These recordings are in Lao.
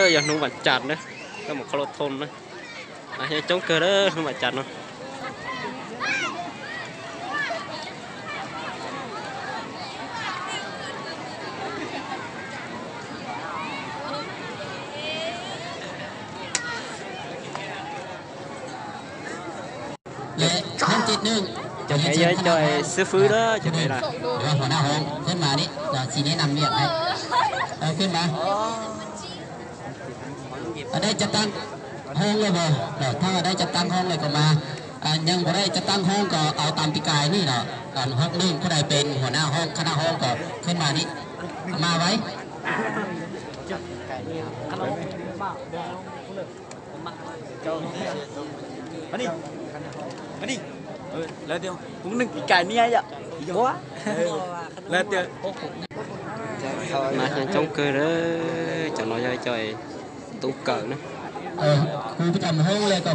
ເອີ ຢ່າໜຸ່ມວັນຈັນເດີ ຕ້ອງມາເຄົາລົບທົງເດີ. ອ່ະ ຢ່າຈົ່ງເກີເດີ ໜຸ່ມວັນຈັນເນາະ. ແລະ ໜຶ່ງເຈັດໜຶ່ງ ຈະໃຫ້ຍາຍຈ່ອຍຊື້ຟືເດີ ຈະໄດ້ລະ ຫົວໜ້າຫ້ອງຂຶ້ນມານີ້ ຊິແນະນຳວຽກໃຫ້ ເອີ ຂຶ້ນມາ. ອັນໃດຈັດຕັ້ງຫ້ອງແລ້ວບໍ່ເນາະ? ຖ້າວ່າໄດ້ຈັດຕັ້ງຫ້ອງແລ້ວກໍມາ, ອັນຍັງບໍ່ໄດ້ຈັດຕັ້ງຫ້ອງກໍເອົາຕາມປີກາຍນີ້ເນາະ. ອັນ ຫົກໜຶ່ງ ຜູ້ໃດເປັນຫົວໜ້າຫ້ອງ ຄະນະຫ້ອງກໍຂຶ້ນມານີ້ ມາໄວ. ມານີ້ ມານີ້ ເອີ ແລ້ວດຽວ ຫົກໜຶ່ງ ປີກາຍນີ້ອະ ເອີ ແລ້ວດຽວ ມາຍັງຈົ່ງເກີເດີ ເຈົ້ານ້ອຍຈ້ອຍ ຕູ້ເກີນະ. ເອີ ຄູປະຈຳຫ້ອງ ແລ້ວກໍ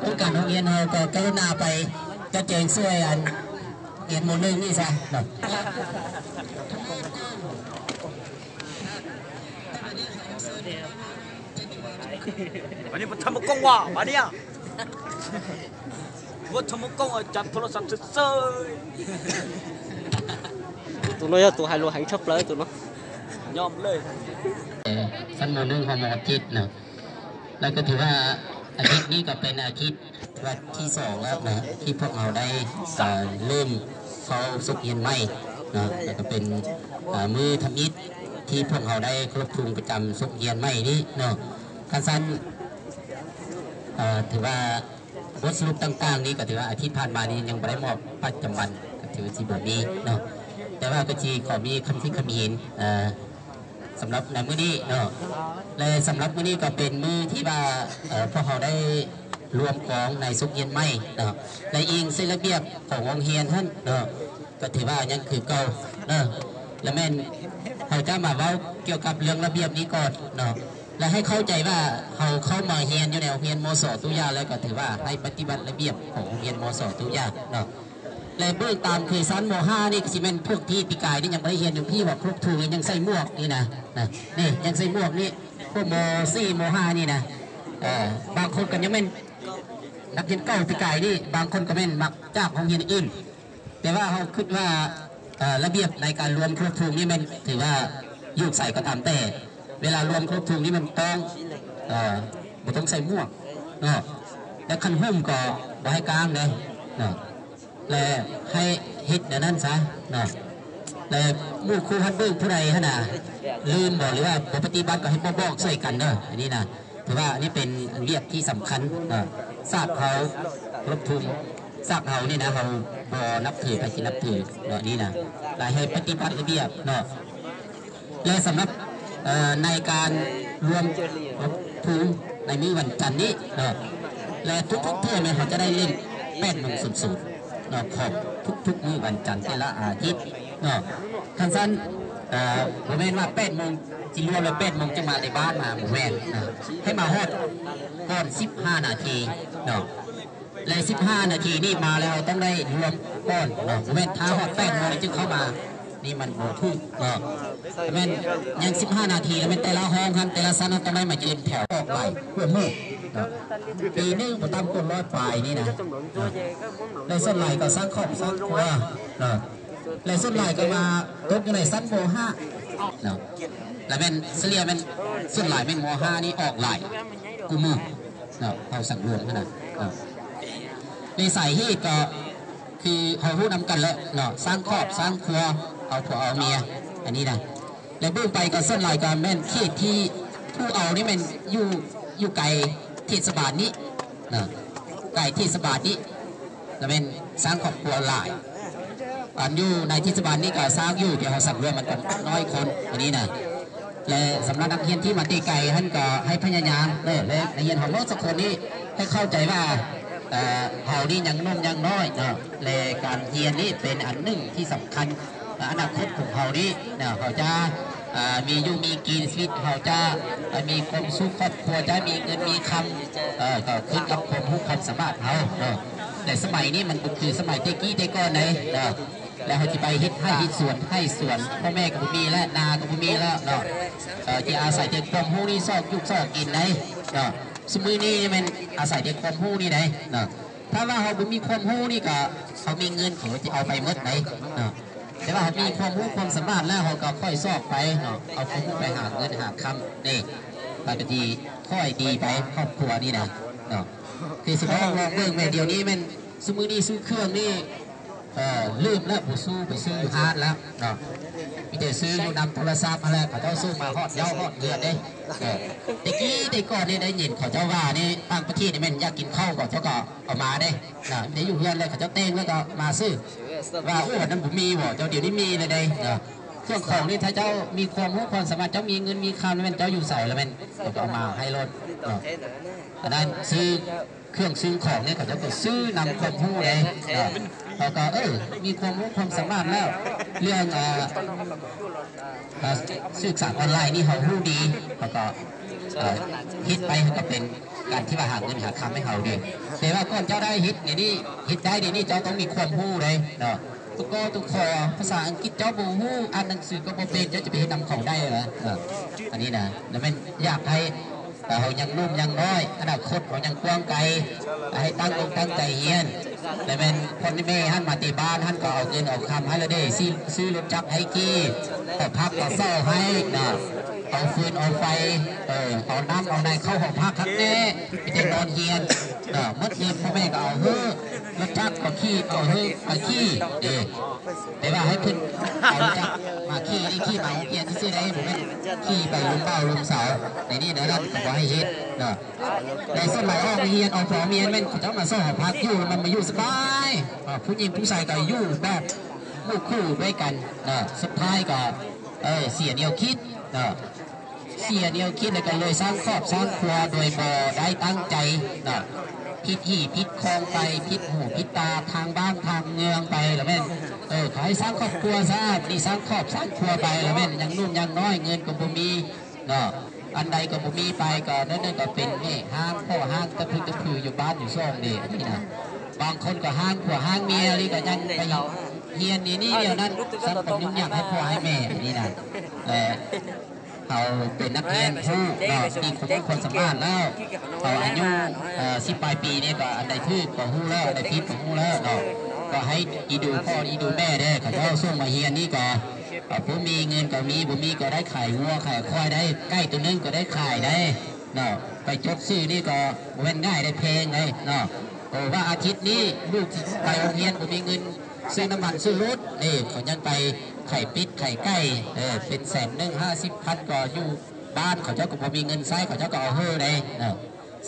ຜູ້ການໂຮງຮຽນເຮົາກໍກະລຸນາໄປຈັດແຈງຊ່ວຍອັນຮຽນມໍໜຶ່ງນີ້ຊະເນາະ. ອັນນີ້ປະທຳມະກົງວ່າ ມາເດຍ ປະທຳມະກົງ ຈັບໂທລະສັບເຊີຍໆ. ຕູນ້ອຍ ຕູໄຮໂລ ແຮງຊັບເລີຍ ຕູເນາະ ຍອມເລີຍ. ຊັ້ນມໍໜຶ່ງ ຮອບມາຮອບເຈັດເນາະ. ແລ້ວກໍຖືວ່າອາທິດນີ້ກໍເປັນອາທິດ ວັນທີສອງແລ້ວນະ ທີ່ພວກເຮົາໄດ້ ເອີ ເລີ່ມເຂົ້າສົກຮຽນໃໝ່ເນາະ ແລ້ວກໍເປັນ ເອີ ມື້ທຳອິດທີ່ພວກເຮົາໄດ້ເຄົາລົບທຸງປະຈຳສົກຮຽນໃໝ່ນີ້ເນາະ. ຄັນຊັ້ນ ເອີ ຖືວ່າບົດສະຫຼຸບຕ່າງໆນີ້ ກໍຖືວ່າອາທິດຜ່ານມານີ້ຍັງບໍ່ໄດ້ມອບປະຈຳວັນ ກໍຖືວ່າຊິບໍ່ມີເນາະ. ແຕ່ວ່າກໍຊິຂໍມີຄຳຄິດຄຳເຫັນ ເອີ ສຳລັບໃນມື້ນີ້ເນາະ ແລະ ສຳລັບມື້ນີ້ກໍເປັນມື້ທີ່ວ່າ ເອີ ພວກເຮົາໄດ້ລວມກອງໃນສົກຮຽນໃໝ່ເນາະ ແລະ ອີງໃສ່ລະບຽບຂອງໂຮງຮຽນຫັ້ນເນາະ ກໍຖືວ່າຍັງຄືເກົ່າເນາະ. ແລະ ແມ່ນເຮົາຈະມາເວົ້າກ່ຽວກັບເລື່ອງລະບຽບນີ້ກ່ອນເນາະ ແລະ ໃຫ້ເຂົ້າໃຈວ່າເຮົາເຂົ້າມາຮຽນຢູ່ໃນໂຮງຮຽນ ມສ ຕຸຢາ ແລ້ວກໍຖືວ່າໃຫ້ປະຕິບັດລະບຽບຂອງໂຮງຮຽນ ມສ ຕຸຢາເນາະ. ແລະ ເບິ່ງຕາມຄືຊັ້ນ ມໍຫ້າ ນີ້ ກໍຊິແມ່ນພວກທີ່ປີກາຍນີ້ຍັງບໍ່ໄດ້ຮຽນຢູ່ພີ້ ວ່າຄົບທຸງຍັງໃສ່ໝວກນີ້ນະ ນະ ນີ້ຍັງໃສ່ໝວກນີ້ ພວກ ມໍສີ່ ມໍຫ້າ ນີ້ນະ. ເອີ ບາງຄົນກໍຍັງແມ່ນນັກຮຽນເກົ່າປີກາຍນີ້ ບາງຄົນກໍແມ່ນມາຈາກໂຮງຮຽນອື່ນ. ແຕ່ວ່າເຮົາຄິດວ່າ ເອີ ລະບຽບໃນການລວມຄົບທຸງນີ້ແມ່ນຖືວ່າຢູ່ໃສກໍຕາມແຕ່ ເວລາລວມຄົບທຸງນີ້ມັນຕ້ອງ ເອີ ບໍ່ຕ້ອງໃສ່ໝວກເນາະ ແລະ ຄັນຫຸ້ມກໍບໍ່ໃຫ້ກາງເດ້ເນາະ. ແລະ ໃຫ້ເຮັດແນວນັ້ນຊະເນາະ ແລະ ໝູ່ຄູ່ພັກເບິ່ງຜູ້ໃດຫັ້ນນະ ລືມບໍ່ ຫຼືວ່າບໍ່ປະຕິບັດ ກໍໃຫ້ມາບອກຊ່ວຍກັນເດີ. ອັນນີ້ນະ ຖືວ່າອັນນີ້ເປັນວຽກທີ່ສຳຄັນເນາະ. ສາກເຮົາລົບທຸງ ສາກເຮົານີ້ນະ ເຮົາບໍ່ນັບຖືໃຜຊິນັບຖືເນາະ ອັນນີ້ນະ ແລະ ໃຫ້ປະຕິບັດລະບຽບເນາະ. ແລະ ສຳລັບ ເອີ ໃນການລວມທຸງໃນມື້ວັນຈັນນີ້ເນາະ ແລະ ທຸກໆເທື່ອແມ່ນເຮົາຈະໄດ້ເລັ່ງແປດໂມງສູນເນາະ ຂອງທຸກໆມື້ວັນຈັນແຕ່ລະອາທິດເນາະ. ຄັນຊັ້ນ ເອີ ບໍ່ແມ່ນວ່າແປດໂມງ ຊິລວມແລ້ວແປດໂມງຈຶ່ງມາແຕ່ບ້ານມາ ບໍ່ແມ່ນເນາະ ໃຫ້ມາຮອດກ່ອນສິບຫ້ານາທີເນາະ. ແລະ ສິບຫ້ານາທີນີ້ມາແລ້ວ ເຮົາຕ້ອງໄດ້ລວມກ່ອນເນາະ ບໍ່ແມ່ນຖ້າຮອດແປດໂມງຈຶ່ງເຂົ້າມາ ນີ້ມັນບໍ່ຖືກເນາະ. ແມ່ນຍັງສິບຫ້ານາທີ ແລ້ວແມ່ນແຕ່ລະຫ້ອງຫັ້ນ ແຕ່ລະຊັ້ນຫັ້ນ ຕ້ອງໄດ້ມາຢືນແຖວອອກຫຼາຍກວ່າໝູ່ເນາະ. ປີໜຶ່ງບໍ່ຕ່ຳກວ່າຮ້ອຍປາຍນີ້ນະ ແລະ ສ່ວນຫຼາຍກໍສ້າງຄອບສ້າງຄົວເນາະ ແລະ ສ່ວນຫຼາຍກໍມາຕົກຢູ່ໃນຊັ້ນ ມໍຫ້າເນາະ. ແລະ ແມ່ນສະເລ່ຍແມ່ນສ່ວນຫຼາຍແມ່ນ ມໍຫ້ານີ້ອອກຫຼາຍກວ່າໝູ່ ເນາະ ເຮົາສັງລວມຫັ້ນນະເນາະ. ໃນສາເຫດກໍຄືເຮົາຮູ້ນຳກັນແຫຼະເນາະ ສ້າງຄອບສ້າງຄົວ ເອົາຜົວເອົາເມຍ ອັນນີ້ນະ. ແລະ ເບິ່ງໄປກໍສ່ວນຫຼາຍກໍແມ່ນເຂດທີ່ຜູ້ເອົານີ້ແມ່ນຢູ່ ຢູ່ໄກເທດສະບານນີ້ເນາະ ໄກເທດສະບານນີ້ ລະແມ່ນສ້າງຄອບຄົວຫຼາຍ. ອັນຢູ່ໃນເທດສະບານນີ້ກໍສ້າງຢູ່ ທີ່ເຮົາສັງລວມມັນກໍນ້ອຍຄົນ ອັນນີ້ນະ. ແລະ ສຳລັບນັກຮຽນທີ່ມາແຕ່ໄກຫັ້ນ ກໍໃຫ້ພະຍາຍາມເນາະ ແລະ ນັກຮຽນຂອງເຮົາສອງຄົນນີ້ໃຫ້ເຂົ້າໃຈວ່າ ເອີ ເຮົານີ້ຍັງໜຸ່ມຍັງນ້ອຍເນາະ ແລະ ການຮຽນນີ້ເປັນອັນໜຶ່ງທີ່ສຳຄັນ ອະນາຄົດຂອງເຮົານີ້ເນາະ ເຮົາຈະ ເອີ ມີຢູ່ມີກິນ ຊີວິດເຮົາຈະ ເອີ ມີຄວາມສຸກ ຄອບຄົວຈະມີເງິນມີຄຳ ເອີ ກໍຂຶ້ນກັບຄວາມຮູ້ຄວາມສາມາດເຮົາເນາະ. ແຕ່ສະໄໝນີ້ມັນບໍ່ຄືສະໄໝແຕ່ກີ້ແຕ່ກ່ອນໃດ໋ເນາະ. ແລ້ວເຮົາຊິໄປເຮັດໄຮ່ເຮັດສວນ ໄຮ່ສວນພໍ່ແມ່ກໍບໍ່ມີແລ້ວ ນາກໍບໍ່ມີແລ້ວເນາະ ເອີ ທີ່ອາໄສແຕ່ຄວາມຮູ້ນີ້ຊອກຢູ່ຊອກກິນໄດ໋ເນາະ ຊຸມື້ນີ້ແມ່ນອາໄສແຕ່ຄວາມຮູ້ນີ້ໄດ໋ເນາະ ຖ້າວ່າເຮົາບໍ່ມີຄວາມຮູ້ນີ້ກໍ ເຮົາມີເງິນເຂົາກໍຈະເອົາໄປໝົດໄດ໋ເນາະ ແຕ່ວ່າເຮົາມີຄວາມຮູ້ຄວາມສາມາດແລ້ວ ເຮົາກໍຄ່ອຍຊອກໄປເນາະ ເອົາຄວາມຮູ້ໄປຫາເງິນຫາຄຳນີ້ ປະກະຕິຄ່ອຍດີໄປຄອບຄົວນີ້ນະເນາະ ຄືຊິບອກລອງເບິ່ງແມ່ ດຽວນີ້ແມ່ນ ຊຸມື້ນີ້ຊື້ເຄື່ອງນີ້ ເອີ ລືມແລ້ວ ບໍ່ຊື້ ໄປຊື້ຢູ່ຮ້ານແລ້ວເນາະ ມີແຕ່ຊື້ຢູ່ນຳໂທລະສັບຫັ້ນແຫຼະ ເຂົາເຈົ້າສົ່ງມາຮອດເຍົາຮອດເຮືອນເດ້ ເອີ ແຕ່ກີ້ແຕ່ກ່ອນນີ້ໄດ້ຍິນເຂົາເຈົ້າວ່ານີ້ ຕ່າງປະເທດນີ້ແມ່ນຢາກກິນເຂົ້າ ເຂົາເຈົ້າກໍເອົາມາເດ້ນະ ໄດ້ຢູ່ເຮືອນແລ້ວ ເຂົາເຈົ້າແຕ່ງແລ້ວກໍມາຊື້ ວ່າ ໂອ້ ອັນນັ້ນບໍ່ມີບໍ ເຈົ້າ ດຽວນີ້ມີແລ້ວເດ້ນະ ເຄື່ອງຂອງນີ້ ຖ້າເຈົ້າມີຄວາມຮູ້ຄວາມສາມາດ ເຈົ້າມີເງິນມີຄຳ ແມ່ນເຈົ້າຢູ່ໃສລະແມ່ນ ເຂົາກໍເອົາມາໃຫ້ໂລດເນາະ ອັນນັ້ນຊື້ ເຄື່ອງສິ່ງຂອງນີ້ ເຂົາເຈົ້າກໍຊື້ນຳຄວາມຮູ້ເດ້ເນາະ ເຂົາກໍ ເອີ ມີຄວາມຮູ້ຄວາມສາມາດແລ້ວ ເລື່ອງ ເອີ ເອີ ສື່ສານອອນລາຍນີ້ເຮົາຮູ້ດີ ເຮົາກໍ ເອີ ເຮັດໄປ ເຮົາກໍເປັນການທີ່ວ່າຫາເງິນຫາຄຳໃຫ້ເຮົາເດ້ ແຕ່ວ່າກ່ອນເຈົ້າໄດ້ເຮັດນີ້ ເຮັດໄດ້ນີ້ ເຈົ້າຕ້ອງມີຄວາມຮູ້ເດ້ເນາະ ຕຸກກໍຕຸກຂໍ ພາສາອັງກິດເຈົ້າບໍ່ຮູ້ ອ່ານໜັງສືກໍບໍ່ເປັນ ເຈົ້າຈະໄປເຮັດນຳເຂົາໄດ້ຫວາ ເອີ ອັນນີ້ນະ ລະແມ່ນຢາກໃຫ້ ເອີ ເຮົາຍັງໜຸ່ມຍັງນ້ອຍ ອະນາຄົດເຮົາຍັງກວ້າງໄກ ໃຫ້ຕັ້ງອົກຕັ້ງໃຈຮຽນ ແລະແມ່ນພໍ່ແມ່ຫັ້ນມາແຕ່ບ້ານຫັ້ນກໍເອົາເງິນເອົາຄຳໃຫ້ລະເດ້ ຊື້ ຊື້ລົດຈັກໃຫ້ຂີ່ ເອົາຜັກເອົາເສົາໃຫ້ນະ ເອົາຟືນເອົາໄຟ ເອີ ເອົານ້ຳເອົາໃນເຂົ້າຫໍພັກຄັກແນ່ ມີແຕ່ນອນຮຽນເນາະ ໝົດເງິນພໍ່ແມ່ກໍເອົາເຮີ ລົດຈັກກໍຂີ່ ເອົາເຮີໄປຂີ່ເດ້ ແຕ່ວ່າໃຫ້ເພິ່ນເອົາຈັກມາຂີ່ ໄດ້ຂີ່ມາໂຮງຮຽນຊື່ໆ ໄດ້ ບໍ່ແມ່ນຂີ່ໄປລົມບ່າວລົມສາວ ໃນນີ້ໃນນັ້ນກໍບໍ່ໃຫ້ເຮັດເນາະ ແຕ່ສ່ວນຫຼາຍອອກຮຽນ ອອກໂຮງຮຽນແມ່ນເຂົາເຈົ້າມາເຊົ່າຫໍພັກຢູ່ ມັນມາຢູ່ສະບາຍ ເອີ ຜູ້ຍິງຜູ້ຊາຍກໍຢູ່ແບບໝູ່ຄູ່ດ້ວຍກັນເນາະ ສຸດທ້າຍກໍ ເອີ ເສຍແນວຄິດເນາະ ເສຍແນວຄິດ ແລ້ວກໍເລີຍສ້າງຄອບສ້າງຄົວໂດຍບໍ່ໄດ້ຕັ້ງໃຈເນາະ ຜິດທີ່ຜິດຂອງໄປ ຜິດຫູຜິດຕາ ທາງບ້ານທາງເມືອງໄປ ລະແມ່ນ ເອີ ເຂົາໃຫ້ສ້າງຄອບຄົວຊະ ນີ້ສ້າງຄອບສ້າງຄົວໄປ ລະແມ່ນຍັງໜຸ່ມຍັງນ້ອຍ ເງິນກໍບໍ່ມີເນາະ ອັນໃດກໍບໍ່ມີໄປ ກໍນັ້ນກໍເປັນແມ່ຮ້າງພໍ່ຮ້າງຕະພຶດຕະພືຢູ່ບ້ານຢູ່ຊ່ອງເດ ອັນນີ້ນະ ບາງຄົນກໍຮ້າງຜົວຮ້າງເມຍ ນີ້ກໍຍັງໄປຮຽນນີ້ນີ້ແນວນັ້ນ ສ້າງຄວາມຫຍຸ້ງຍາກໃຫ້ພໍ່ໃຫ້ແມ່ ອັນນີ້ນະ ເອີ ເຮົາເປັນນັກຮຽນຮູ້ເນາະ ມີຄວາມຮູ້ຄວາມສາມາດແລ້ວ ເຮົາອາຍຸ ເອີ ສິບປາຍປີນີ້ ກໍອັນໃດຖືກກໍຮູ້ແລ້ວ ອັນໃດຜິດກໍຮູ້ແລ້ວເນາະ ກໍໃຫ້ອີ່ດູພໍ່ອີ່ດູແມ່ເດ້ ເຂົາເຈົ້າສົ່ງມາຮຽນນີ້ກໍ ເອີ ຜູ້ມີເງິນກໍມີ ບໍ່ມີກໍໄດ້ຂາຍງົວຂາຍຄວາຍໄດ້ ໄກ່ໂຕໜຶ່ງກໍໄດ້ຂາຍໄດ້ເນາະ ໄປຈົດຊື່ນີ້ກໍບໍ່ແມ່ນງ່າຍໄດ້ ແພງເດ້ເນາະ ເອີ ວ່າອາທິດນີ້ລູກຊິໄປໂຮງຮຽນ ບໍ່ມີເງິນ ຊື້ນ້ຳມັນຊື້ລົດເດ້ ເຂົາຍັງໄປໄຂ່ເປັດໄຂ່ໄກ່ ເອີ ເປັນແສນໜຶ່ງ ຫ້າສິບພັນ ກໍຢູ່ບ້ານເຂົາເຈົ້າກໍບໍ່ມີເງິນໃຊ້ ເຂົາເຈົ້າກໍເອົາເຮີໄດ້ເນາະ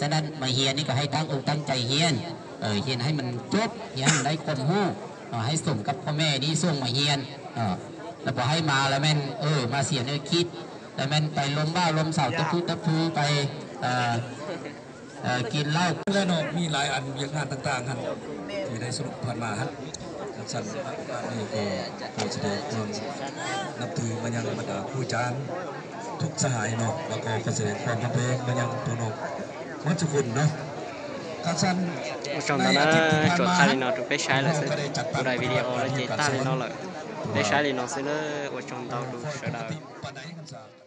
ສະນັ້ນມາຮຽນນີ້ກໍໃຫ້ຕັ້ງອົກຕັ້ງໃຈຮຽນ ເອີ ຮຽນໃຫ້ມັນຈົບ ຮຽນໃຫ້ໄດ້ຄວາມຮູ້ເນາະ ໃຫ້ສົມກັບພໍ່ແມ່ນີ້ສົ່ງມາຮຽນເນາະ ແລ້ວບໍ່ໃຫ້ມາແລ້ວແມ່ນ ເອີ ມາເສຍແນວຄິດ ແລ້ວແມ່ນໄປລົມບ່າວລົມສາວຕະພຶດຕະພືໄປ ເອີ ເອີ ກິນເຫຼົ້າ ແລ້ວເນາະ ມີຫຼາຍອັນວຽກງານຕ່າງໆຫັ້ນ ທີ່ໄດ້ສະຫຼຸບຜ່ານມາຫັ້ນ ຊັ້ນໂອກາດນີ້ກໍຂໍສະແດງຄວາມນັບຖືມາຍັງບັນດາຄູອາຈານທຸກສະຫາຍເນາະ ແລ້ວກໍຂໍສະແດງຄວາມຮັກແພງມາຍັງໂຕນ້ອງໝົດທຸກຄົນເນາະ ຄັນຊັ້ນ Ua chong ntau na, chuav khaj li no rau peb saib lawm xwb. Ua daim video lawv ces tag li no lawm, peb saib li no xwb na, ua chong ntau rau sawv daws.